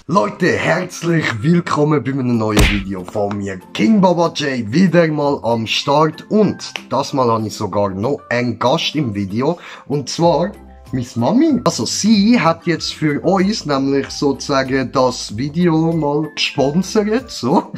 Leute, herzlich willkommen bei einem neuen Video von mir, King Baba J, wieder mal am Start, und das Mal habe ich sogar noch einen Gast im Video, und zwar meine Mami. Also sie hat jetzt für uns nämlich sozusagen das Video mal gesponsert, so.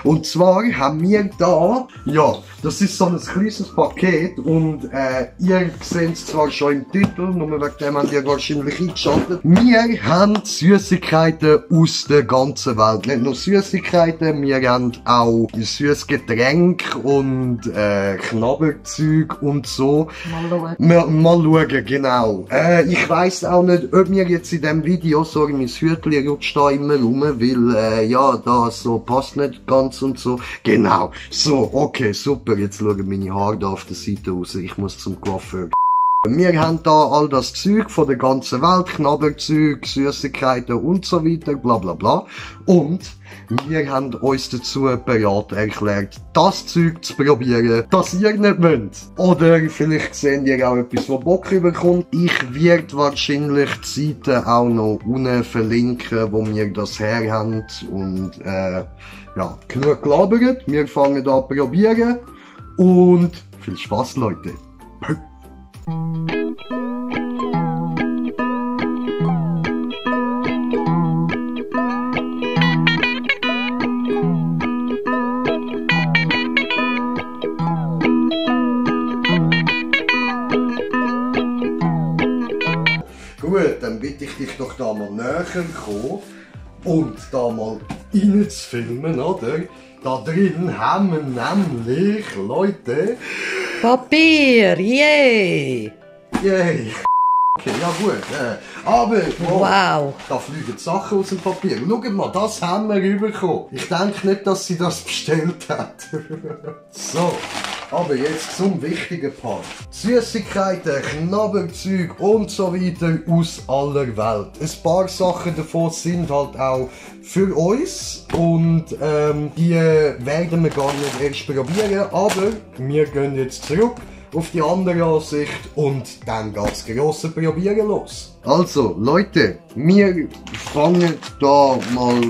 Und zwar haben wir da, ja, das ist so ein kleines Paket, und ihr seht es zwar schon im Titel, nur wegen dem habt ihr wahrscheinlich eingeschaltet. Wir haben Süßigkeiten aus der ganzen Welt. Nicht nur Süßigkeiten, wir haben auch süßes Getränk und Knabberzeug und so. Mal schauen, genau. Ich weiss auch nicht, ob wir jetzt in diesem Video, sorry, mein Hütchen rutscht da immer rum, weil, ja, da so passt nicht ganz und so. Genau. So, okay, super. Jetzt schauen meine Haare da auf der Seite raus. Ich muss zum Coiffeur. Wir haben da all das Zeug von der ganzen Welt, Knabberzeug, Süßigkeiten und so weiter, bla bla bla. Und wir haben uns dazu bereit erklärt, das Zeug zu probieren, das ihr nicht wollt. Oder vielleicht seht ihr auch etwas, was Bock überkommt. Ich werde wahrscheinlich die Seiten auch noch unten verlinken, wo wir das her haben. Und ja, genug gelabert. Wir fangen an zu probieren. Und viel Spaß, Leute. Gut, dann bitte ich dich doch da mal näher kommen und da mal rein zu filmen, oder? Da drin haben wir nämlich, Leute, Papier, yay! Yay! Okay, ja gut, aber Wow! Da fliegen Sachen aus dem Papier. Schaut mal, das haben wir bekommen. Ich denke nicht, dass sie das bestellt hat. So, aber jetzt zum wichtigen Part. Süßigkeiten, Knabberzeug und so weiter aus aller Welt. Ein paar Sachen davon sind halt auch für uns, und die werden wir gar nicht erst probieren, aber wir gehen jetzt zurück auf die andere Ansicht und dann geht das grosse Probieren los. Also Leute, wir fangen da mal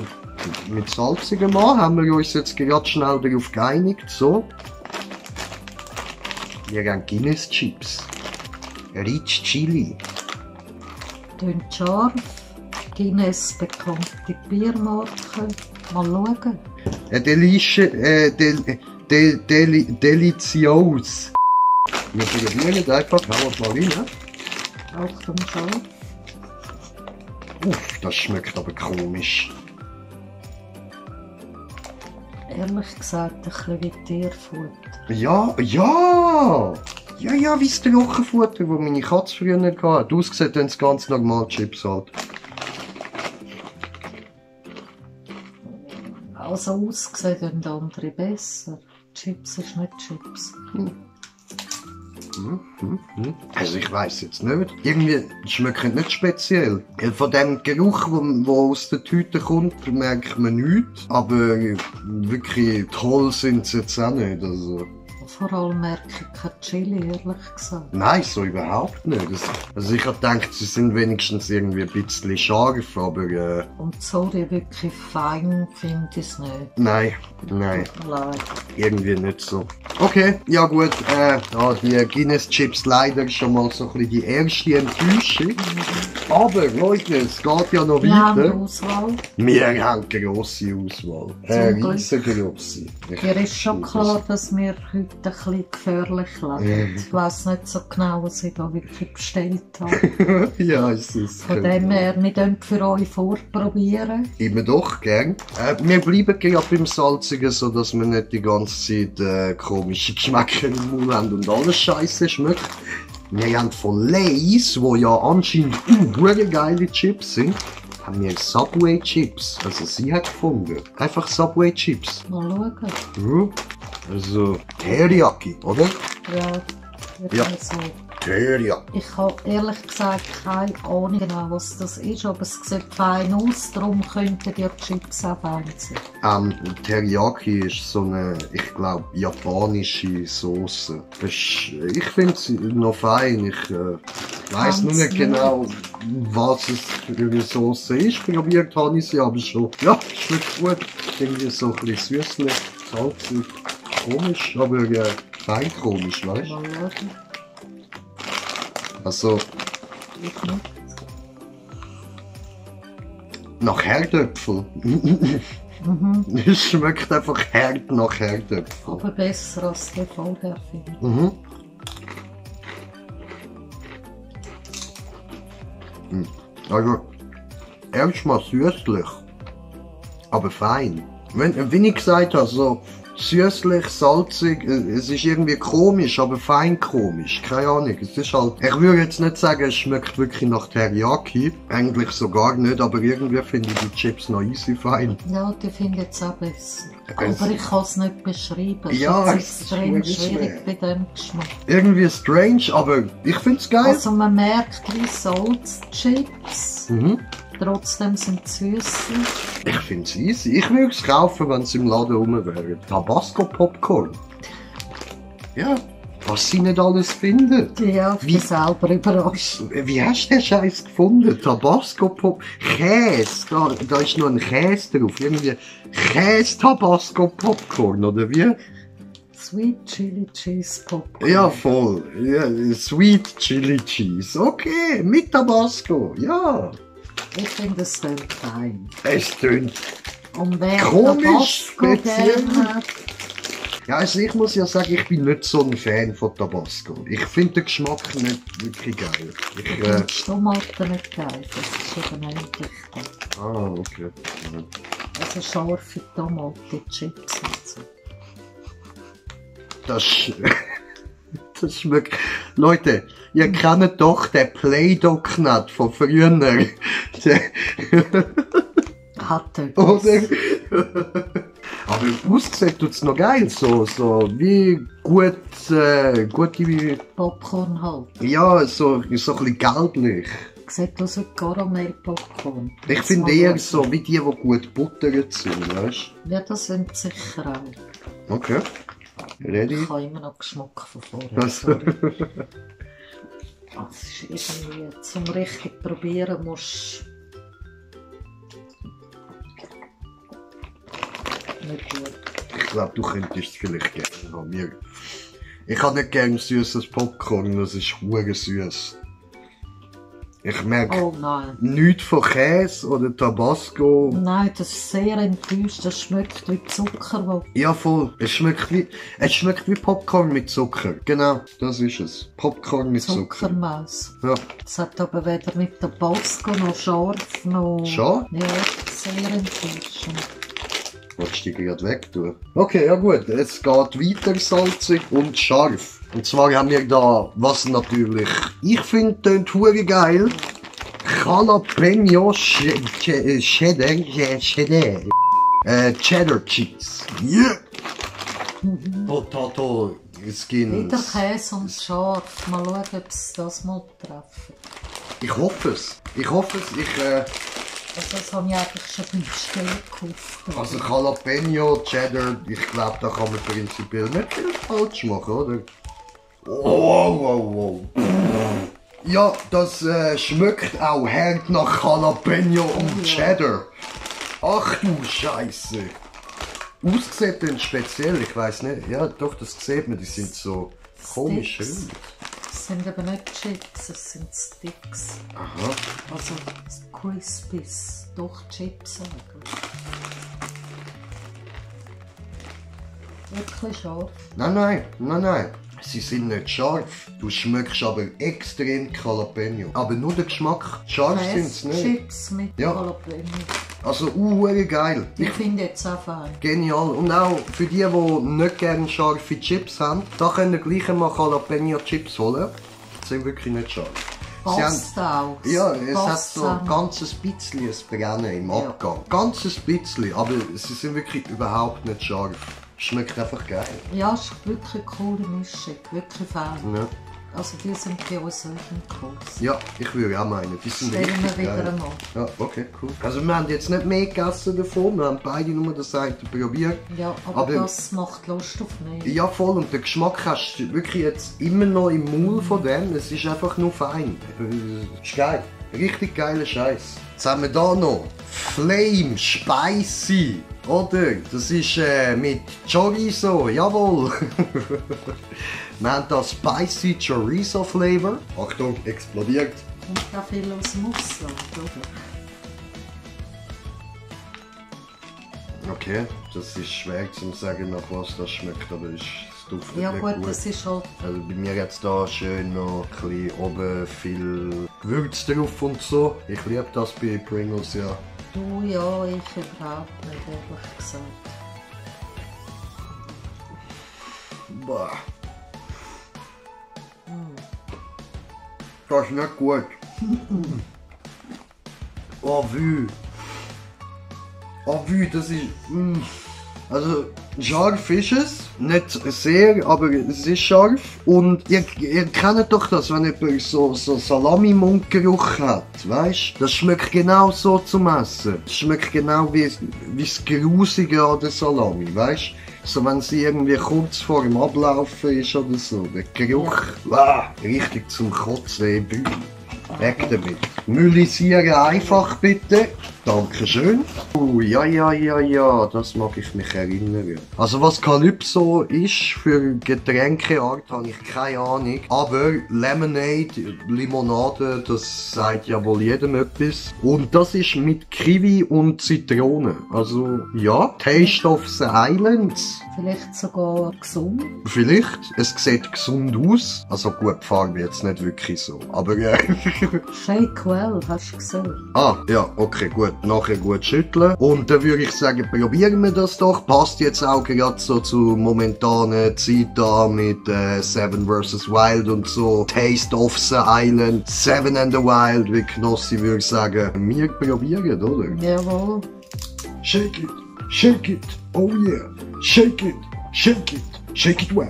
mit Salzigem an, haben wir uns jetzt gerade schnell darauf geeinigt, so. Wir haben Guinness Chips, Rich Chili. Tönt scharf, Guinness bekannte Biermarke, mal schauen. Delicious. Wir probieren einfach, hauen wir mal rein. Achtung, scharf. Das schmeckt aber komisch. Ehrlich gesagt, ein bisschen wie Tierfutter. Ja, wie das Trockenfutter, das meine Katze früher hatte. Ausgesehen haben es ganz normal Chips halt. Also ausgesehen haben andere besser. Chips ist nicht Chips. Also ich weiss jetzt nicht. Irgendwie schmeckt nicht speziell. Von dem Geruch, der aus der Tüte kommt, merkt man nichts. Aber wirklich toll sind sie jetzt auch nicht. Also. Vor allem merke ich kein Chili, ehrlich gesagt. Nein, so überhaupt nicht. Also ich habe gedacht, sie sind wenigstens irgendwie ein bisschen scharf, aber... Und sorry, wirklich fein finde ich es nicht. Nein. Irgendwie nicht so. Okay, ja gut, die Guinness Chips leider schon mal so ein bisschen die erste Enttäuschung. Aber Leute, es geht ja noch weiter. Wir haben Auswahl. Wir haben grosse Auswahl. Riesengrosse. Mir ist schon klar, dass wir heute ein bisschen gefährlich leben. Ich weiss nicht so genau, was ich da wirklich bestellt habe. Ja, ist es. Von dem her, wir können für euch vorprobieren. Immer doch, gern. Wir bleiben gerade beim Salzigen, so dass wir nicht die ganze Zeit komische Geschmäcker im Mund haben und alles Scheiße schmeckt. Wir haben von Lay's, wo ja anscheinend geile Chips sind, haben wir Subway Chips. Also sie hat gefunden. Einfach Subway Chips. Mal schauen. Also Teriyaki, oder? Ja. Ja. Materia. Ich habe ehrlich gesagt keine Ahnung genau, was das ist, aber es sieht fein aus, darum könnten die Chips auch fein sein. Teriyaki ist so eine, ich glaube, japanische Sauce. Ich finde sie noch fein. Ich weiss nur nicht genau, was es für eine Sauce ist. Probiert habe ich sie aber schon. Ja, schmeckt gut. Irgendwie so ein bisschen süßlich, salzig, komisch, aber fein komisch, weißt du? Mal schauen. Also, Ich nicht. nach Herdöpfel. Es schmeckt einfach hart nach Herdöpfel. Aber besser als die vorher, finde ich. Mhm. Also, erstmal süßlich, aber fein. Wie ich gesagt habe, so süßlich, salzig, es ist irgendwie komisch, aber fein komisch. Keine Ahnung, es ist halt, ich würde jetzt nicht sagen, es schmeckt wirklich nach Teriyaki. Eigentlich so gar nicht, aber irgendwie finde ich die Chips noch easy fein. Ja, die finde ich jetzt auch besser. Es- Aber ich kann es nicht beschreiben. Ja, Es ist extrem es ist schwierig bei dem Geschmack. Irgendwie strange, aber ich finde es geil. Also man merkt wie Salzchips. Mhm. Trotzdem sind sie süß. Ich finde es easy. Ich würde es kaufen, wenn es im Laden rum wäre. Tabasco Popcorn. Ja, was sie nicht alles finden. Ja, ich Wie- bin selber überrascht. Wie hast du den Scheiß gefunden? Tabasco Pop... Käse. Da ist noch ein Käse drauf. Irgendwie Käse Tabasco Popcorn, oder wie? Sweet Chili Cheese Popcorn. Ja, voll. Ja, Sweet Chili Cheese. Okay, mit Tabasco. Ja. Ich finde es dann fein. Es tönt. Und wer Komisch, Tabasco speziell. gerne hat, Ja, also ich muss ja sagen, ich bin nicht so ein Fan von Tabasco. Ich finde den Geschmack nicht wirklich geil. ich finde die Tomaten nicht geil. Das ist eben eigentlich das. Okay. Ja. Also scharfe Tomaten, Chips und so. Das, das schmeckt... Leute, ihr kennt doch den Play-Doh-Knat von früher. Der, Hat etwas. oder? Aber ausgesehen tut's noch geil. So wie gute... Popcorn halt. Ja, so ein bisschen gelblich. Sieht aus wie Karamell-Popcorn. Ich finde eher so wie die gut buttert sind, weißt Ja, das sind sicher auch. du? Okay. Ready? Ich habe immer noch Geschmack von vorher. Das- sorry. Das ist irgendwie, zum richtig probieren musst nicht gut. Ich glaube, du könntest es vielleicht gerne haben. Ich habe nicht gerne süßes Popcorn, das ist hure süß. Ich merke Oh nein. nichts von Käse oder Tabasco. Nein, das ist sehr enttäuscht. Das schmeckt wie Zucker. Wo Ja, voll. Es schmeckt wie Popcorn mit Zucker. Genau, das ist es. Popcorn mit Zucker. Zuckermaus. Ja. Es hat aber weder mit Tabasco noch scharf noch... Schon? Ja, sehr enttäuschend. Wolltest du die gerade wegtun? Okay, ja gut. Es geht weiter salzig und scharf. Und zwar haben wir da, was natürlich ich finde, tönt hure geil. Jalapeno Cheddar Cheese. Yeah! Potato Skins. Wieder Käse und scharf. Mal schauen, ob sie das mal treffen. Ich hoffe es. Also das habe ich eigentlich schon beim Bestellen gekauft. Also Jalapeno, Cheddar, ich glaube, da kann man prinzipiell nicht viel falsch machen, oder? Wow. Ja, das schmeckt auch hart nach Jalapeno und Cheddar. Ach du Scheiße. Ausgesehen denn speziell, ich weiß nicht. Ja, doch, das sieht man, die sind so komisch. Sticks. Das sind aber nicht Chips, das sind Sticks. Aha. Also Crispies, doch Chips eigentlich. Wirklich scharf. Nein. Sie sind nicht scharf. Du schmeckst aber extrem Jalapeno. Aber nur der Geschmack. Scharf sind sie nicht. Chips mit Ja. Jalapeno. Also, geil. Ich finde jetzt auch fein. Genial. Und auch für die nicht gerne scharfe Chips haben, da können ihr gleich mal Jalapeno Chips holen. Die sind wirklich nicht scharf. Sie Passt auch. Ja, es hat Passt so zusammen. ganz ein bisschen ein Brennen im Ja. Abgang. Ganz ein bisschen, aber sie sind wirklich überhaupt nicht scharf. Schmeckt einfach geil. Ja, es ist wirklich eine coole Mischung. Wirklich fein. Ja. Also die sind bei uns auch im Kurs. Ja, ich würde auch meinen, die sind Stellen wir richtig wieder geil. einmal. Ja, okay, cool. Also wir haben jetzt nicht mehr gegessen davon, wir haben beide nur das eine probiert. Ja, aber Aber- das macht Lust auf mehr. Ja, voll, und den Geschmack hast du wirklich jetzt immer noch im Maul von dem, es ist einfach nur fein. Ist geil, richtig geiler Scheiß. Jetzt haben wir hier noch Flame Spicy, oder? Das ist mit Chorizo, jawohl. Wir haben da Spicy Chorizo Flavor. Achtung, explodiert. Und da viel aus dem Ausland, oder? Okay, das ist schwer zu sagen, nach was das schmeckt, aber es duftet Ja wirklich gut, das ist halt... Also bei mir jetzt da schön noch ein bisschen oben viel Gewürz drauf und so. Ich liebe das bei Pringles, ja. Du, ja, ich überhaupt nicht, ehrlich gesagt. Boah. Das ist nicht gut. Oh, wü. Oh, wü, das ist... Also, scharf ist es. Nicht sehr, aber es ist scharf. Und ihr kennt doch das, wenn jemand so Salami-Mundgeruch hat, weißt? Das schmeckt genau so zum Essen. Das schmeckt genau wie das Grusige an der Salami, weißt? So wenn sie irgendwie kurz vor dem Ablaufen ist oder so. Der Geruch, richtig zum Kotzen. Weg damit. Müllisieren einfach bitte. Dankeschön. Ja, das mag ich mich erinnern. Also was Calypso ist für Getränkeart, habe ich keine Ahnung. Aber Lemonade, Limonade, das sagt ja wohl jedem etwas. Und das ist mit Kiwi und Zitrone. Also ja, Taste of the Islands. Vielleicht sogar gesund. Vielleicht. Es sieht gesund aus. Also gut, die Farbe jetzt nicht wirklich so. Aber Shake well, hast du gesehen? ja, okay, gut. Nachher gut schütteln. Und dann würde ich sagen, probieren wir das doch. Passt jetzt auch gerade so zur momentanen Zeit da mit Seven vs. Wild und so. Taste of the Island, Seven and the Wild, wie Knossi würde sagen. Wir probieren, oder? Jawohl. Shake it, oh yeah. Shake it well.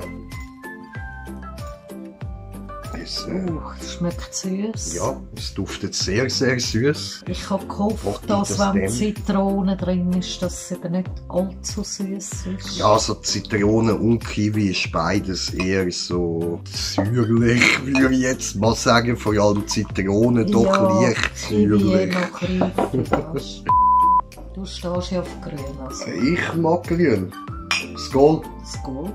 Es schmeckt süß. Ja, es duftet sehr, sehr süß. Ich habe gehofft, Macht dass das wenn dem? Zitrone drin ist, dass es eben nicht allzu süß ist. Ja, so Zitrone und Kiwi ist beides eher so säuerlich, würde ich jetzt mal sagen. Vor allem Zitrone doch ja, leicht Kiwi säuerlich. noch reif. Du stehst ja auf grün. Also. Ich mag grün. Skål. Skål.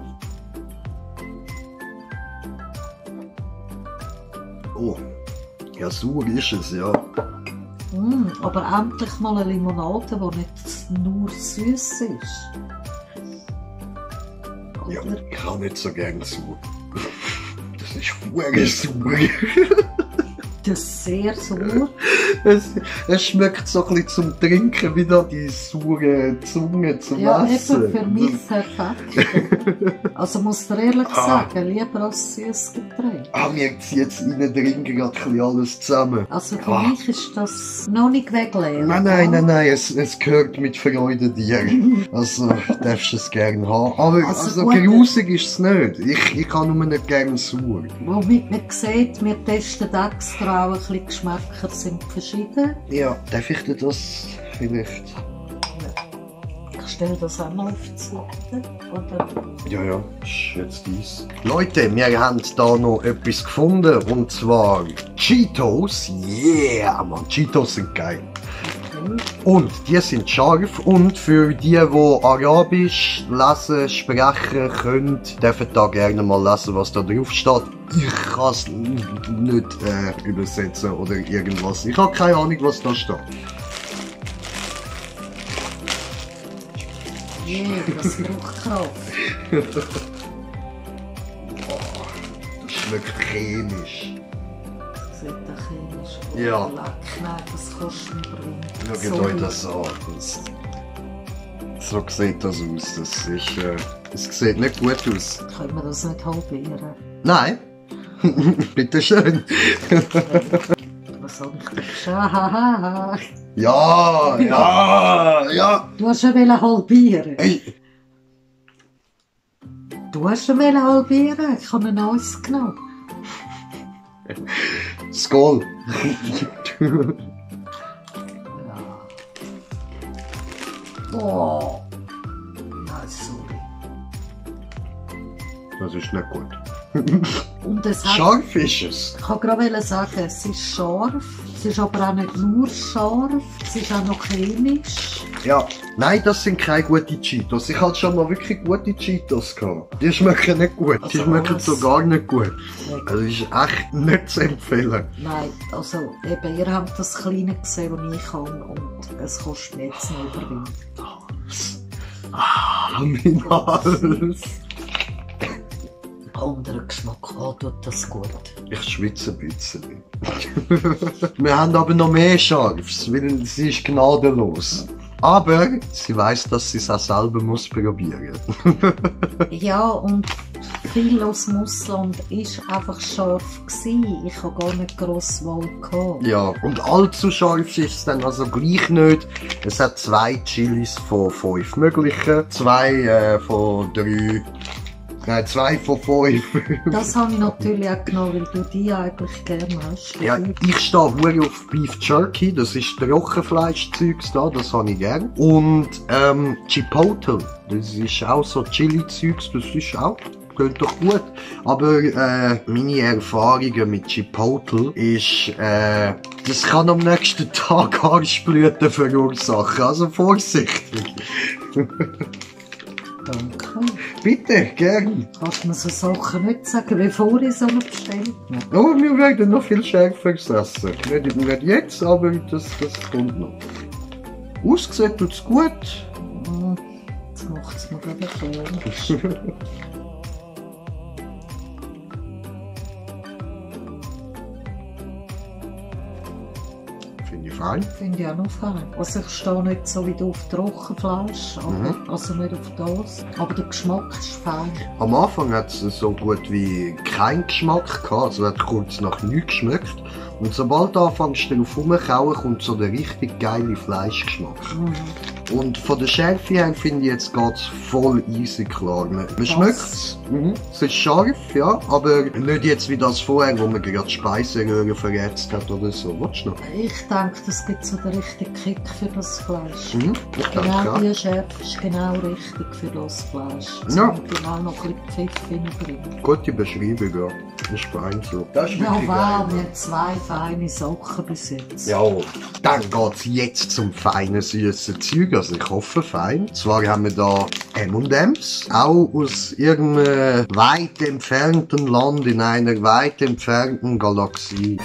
Oh, ja, sauer ist es, ja. Aber endlich mal eine Limonade, die nicht nur süß ist. Ja, Oder? ich habe nicht so gerne sauer. Das ist verdammt sauer. Das ist sehr sauer. Es schmeckt so ein bisschen zum Trinken, wie da die saure Zunge zum Ja, Essen. eben für mich perfekt. Also muss dir ehrlich sagen, lieber als süßes Getränk. Mir zieht es innen drin gerade ein bisschen alles zusammen. Also für mich ist das noch nicht wegleeren. Nein, es gehört mit Freude dir. Also, darfst du es gerne haben. Aber also gut. grusig ist es nicht. Ich kann nur nicht gerne sauer. Womit man sieht, wir testen extra auch ein bisschen Geschmäcker sind verschieden. Ja, darf ich dir das vielleicht? Ich stelle das auch mal auf die Seite. Oder? Ja, ist jetzt dies. Leute, wir haben da noch etwas gefunden. Und zwar Cheetos. Yeah, man, Cheetos sind geil. Okay. Und die sind scharf und für die, die Arabisch lesen, sprechen können, dürfen da gerne mal lesen, was da drauf steht. Ich kann es nicht übersetzen oder irgendwas. Ich habe keine Ahnung, was da steht. Yeah, das braucht Kraft. Das schmeckt chemisch. Das sieht auch chemisch aus. Ja. Nein, das kostet nicht bringen. Schaut euch das an. So sieht das aus. Das ist, es sieht nicht gut aus. Können wir das nicht halbieren? Nein. Bitte schön. Was soll ich denn sagen? Ja. Du hast ihn halbieren. Hey. Du hast ihn halbieren? Ich habe ein neues genommen. Skål! Oh. Nein, sorry. Das ist nicht gut. Und es hat, Scharf ist es. ich kann gerade sagen, es ist scharf, es ist aber auch nicht nur scharf, es ist auch noch chemisch. Ja. Nein, das sind keine guten Cheetos. Ich hatte schon mal wirklich gute Cheetos gehabt. Die schmecken nicht gut. Die Also schmecken alles- so gar nicht gut. Nein. Also ist echt nicht zu empfehlen. Nein, also eben, ihr habt das Kleine gesehen, das ich habe und es kostet mir jetzt nicht überwinden. Ah, mein Hals. Anderer Geschmack, tut das gut. Ich schwitze ein bisschen. Wir haben aber noch mehr Scharfs, weil sie ist gnadenlos. Aber sie weiss, dass sie es auch selber muss probieren. Ja, und viel aus dem Ausland war einfach scharf gewesen. Ich habe gar nicht gross Wahl gehabt. Ja, und allzu scharf ist es dann also gleich nicht. Es hat 2 Chilis von 5 möglichen, 2 von 3, nein, 2 von 5. Das habe ich natürlich auch genommen, weil du die eigentlich gerne hast. Ja, ich stehe sehr auf Beef Jerky, das ist Trockenfleischzeugs da, das habe ich gern. Und Chipotle, das ist auch so Chili-Zeugs, das ist auch, geht doch gut. Aber meine Erfahrungen mit Chipotle ist, das kann am nächsten Tag Haarspalten verursachen, also vorsichtig. Danke. Bitte, gern. Kannst du mir so Sachen nicht sagen, bevor ich so eine bestellt habe? Oh, wir werden noch viel schärfer essen. Nicht jetzt, aber das kommt noch. Ausgesehen tut's gut. Jetzt macht es mir gerade komisch. Finde ich fein. Finde ich auch noch fein. Also ich stehe nicht so wie du auf Trockenfleisch, aber, also nicht auf das. Aber der Geschmack ist fein. Am Anfang hat es so gut wie keinen Geschmack gehabt, also hat kurz nach nichts geschmeckt. Und sobald du anfängst darauf rumkauen, kommt so der richtig geile Fleischgeschmack. Und von der Schärfe her finde ich, jetzt geht's voll easy klar. Man schmeckt's. Es ist scharf, ja, aber nicht jetzt wie das vorher, wo man gerade die Speiseröhre verletzt hat oder so. Willst du noch? Ich denke, das gibt so den richtigen Kick für das Fleisch. Ich denke Genau auch. die Schärfe ist genau richtig für das Fleisch. Es Ja. kommt genau noch ein bisschen Pfiff drin. Gute Beschreibung, ja. Das ist fein so. Das ist Ja, wirklich wow, geil. wir haben 2 feine Sachen bis jetzt. Ja, dann geht's jetzt zum feinen, süßen Zeug. Also ich hoffe fein. Zwar haben wir da M&M's, auch aus irgendeinem weit entfernten Land in einer weit entfernten Galaxie.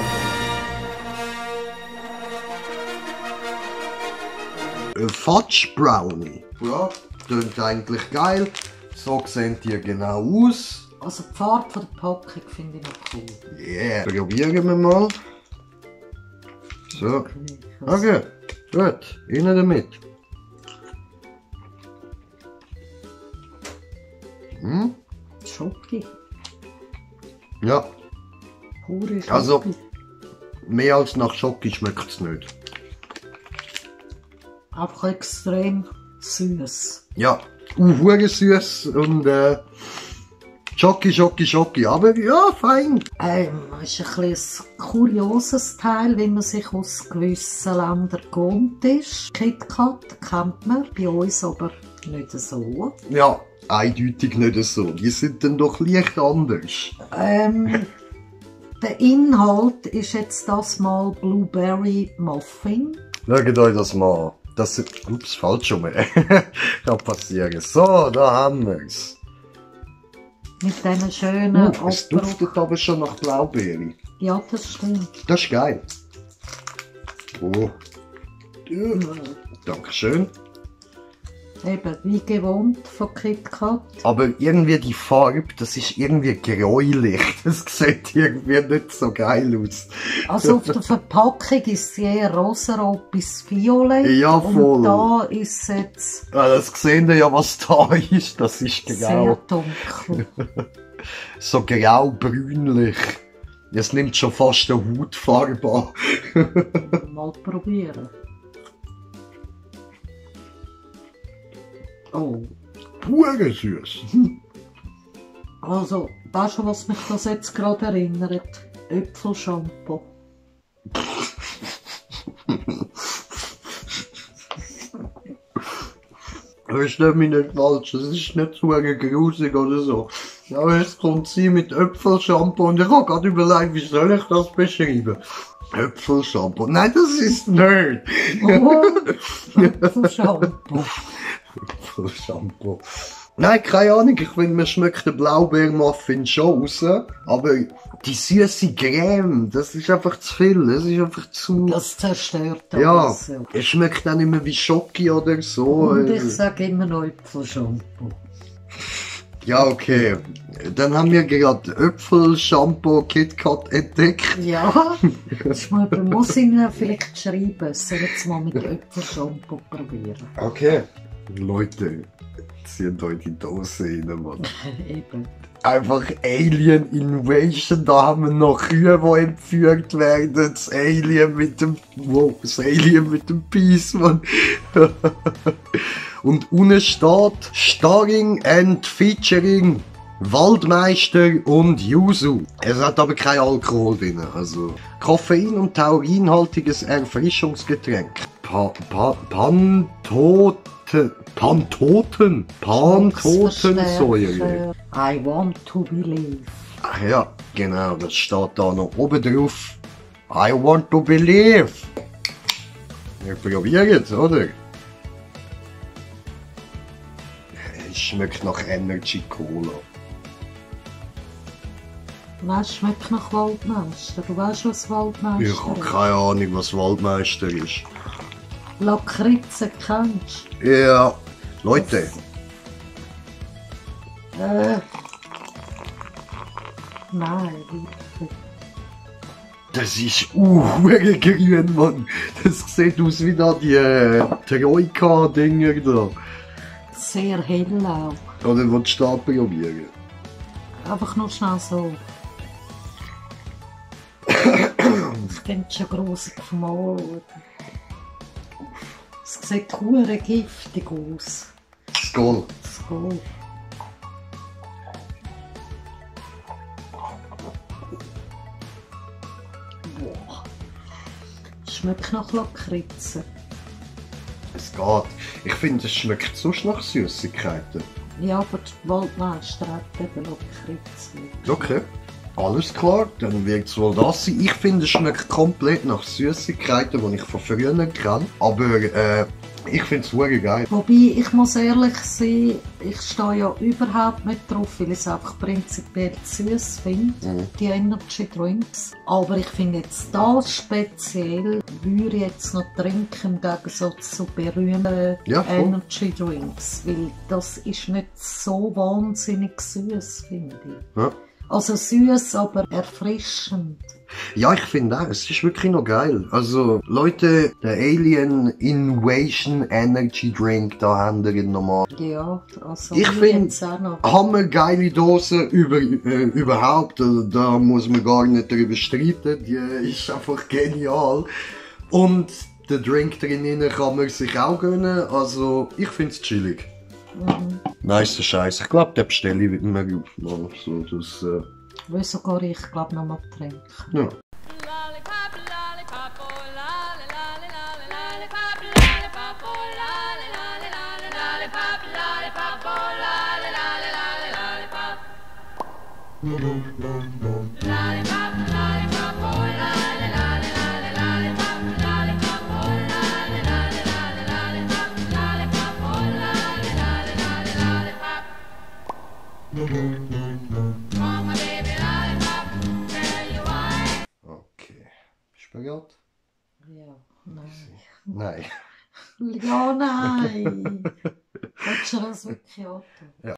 Fudge Brownie. Ja, klingt eigentlich geil. So sehen die genau aus. Also die Farbe von der Packung finde ich noch cool. Yeah, probieren wir mal. So. Okay, gut, rein damit. Schoki. Ja, Pure Schoki. Also- mehr als nach Schoki schmeckt es nicht. Einfach extrem süß. Ja, hure süß und Schoki, aber ja, fein. Ist ein bisschen ein kurioses Teil, wie man sich aus gewissen Ländern gewohnt ist. KitKat kennt man, bei uns aber nicht so. Ja, eindeutig nicht so. Die sind dann doch leicht anders. Der Inhalt ist jetzt das mal Blueberry Muffin. Schaut euch das mal an. Das ist, ups, falsch rum. Kann passieren. So, da haben wir's. Mit diesen schönen Es duftet aber schon nach Blaubeere. Ja, das stimmt. Das ist geil. Oh. Ja. Dankeschön. Eben, wie gewohnt von KitKat. Aber irgendwie die Farbe, das ist irgendwie gräulich. Das sieht irgendwie nicht so geil aus. Also auf der Verpackung ist sie eher rosarot bis violett. Ja, voll. Und da ist es jetzt Ah, das sehen wir ja, was da ist. Das ist sehr grau. dunkel. So grau-brünlich. Es nimmt schon fast eine Hautfarbe an. Mal probieren. Oh. Pure süß. Also, weißt du, was mich das jetzt gerade erinnert? Äpfelshampoo. Versteh mich nicht falsch, das ist nicht so grusig oder so. Aber es kommt sie mit Äpfelshampoo und ich habe gerade überlegt, wie soll ich das beschreiben? Äpfelshampoo. Nein, das ist nicht. Oh, Äpfelshampoo. Äpfelshampoo. Nein, keine Ahnung, ich finde, man schmeckt den Blaubeermuffin schon raus, aber die süße Creme, das ist einfach zu viel, das ist einfach zu... Das zerstört Ja, alles. Ja. es schmeckt dann immer wie Schoki oder so. Und ich sage immer noch Äpfelshampoo. Ja, okay. Dann haben wir gerade Äpfelshampoo KitKat entdeckt. Ja, man muss ihnen vielleicht schreiben, sollen sie mal mit Äpfelshampoo probieren. Okay. Leute, zieht euch die Dose rein, Mann. Eben. Einfach Alien Invasion, da haben wir noch Kühe, die entführt werden. Das Alien mit dem, wow, das Alien mit dem Peace, Mann. Und unten steht, starring and featuring Waldmeister und Yuzu. Es hat aber kein Alkohol drin, also Koffein- und taurinhaltiges Erfrischungsgetränk. Pantotensäure. I want to believe. Ach ja, genau, das steht da noch oben drauf. I want to believe. Wir probieren es, oder? Es schmeckt nach Energy Cola. Nein, es schmeckt nach Waldmeister. Du weißt, was Waldmeister Ich habe keine Ahnung, was Waldmeister ist. Lakritze kennst Ja, Leute, du? Nein, wirklich. das ist grün, Mann. Das sieht aus wie da die Troika-Dinger da. Sehr hell auch. Oder willst du da probieren? Einfach nur schnell so. Ich finde es schon grusig vom Maul. Es sieht hure giftig aus. Skoll. So. Boah. Schmeckt nach Lakritze. Es geht. Ich finde, es schmeckt sonst nach Süßigkeiten. Ja, aber die Waldmeister hat eben Lakritze. Okay. Alles klar, dann wird es wohl das sein. Ich finde, es schmeckt komplett nach Süßigkeiten, die ich von früher kenne. Aber ich finde es wirklich geil. Wobei, ich muss ehrlich sein, ich stehe ja überhaupt nicht drauf, weil ich es einfach prinzipiell süß finde, die Energy Drinks. Aber ich finde jetzt das speziell, würde ich jetzt noch trinken im Gegensatz zu berühmten Ja, voll. Energy Drinks. Weil das ist nicht so wahnsinnig süß, finde ich. Ja. Also süß, aber erfrischend. Ja, ich finde auch, es ist wirklich noch geil. Also, Leute, der Alien Invasion Energy Drink, da haben wir ihn nochmal. Ja, also Ich wie finde, jetzt auch noch. hammergeile Dose überhaupt. Da muss man gar nicht drüber streiten. Die ist einfach genial. Und der Drink drinnen kann man sich auch gönnen. Also, ich finde es chillig. Nice Scheiß. Ich glaube, den bestelle ich mir mal so. Das, Will sogar ich, glaube noch mal trinken. ja. Lollipop, lollipop, oh lolly, lolly, lolly, lollipop, lollipop, oh lolly, lolly, lolly, lollipop, lollipop, oh lolly, lolly, lolly, lollipop. Lollipop, lollipop, oh lolly, lolly, lolly, lollipop, lollipop, oh lolly, lolly, lolly, lollipop, lollipop, oh lolly, lolly, lolly, lollipop. Oh my baby lollipop, tell you why. Okay. Bist du bereit? Ja, nein. Nein. Ja, nein. Willst du das wirklich antun? Ja.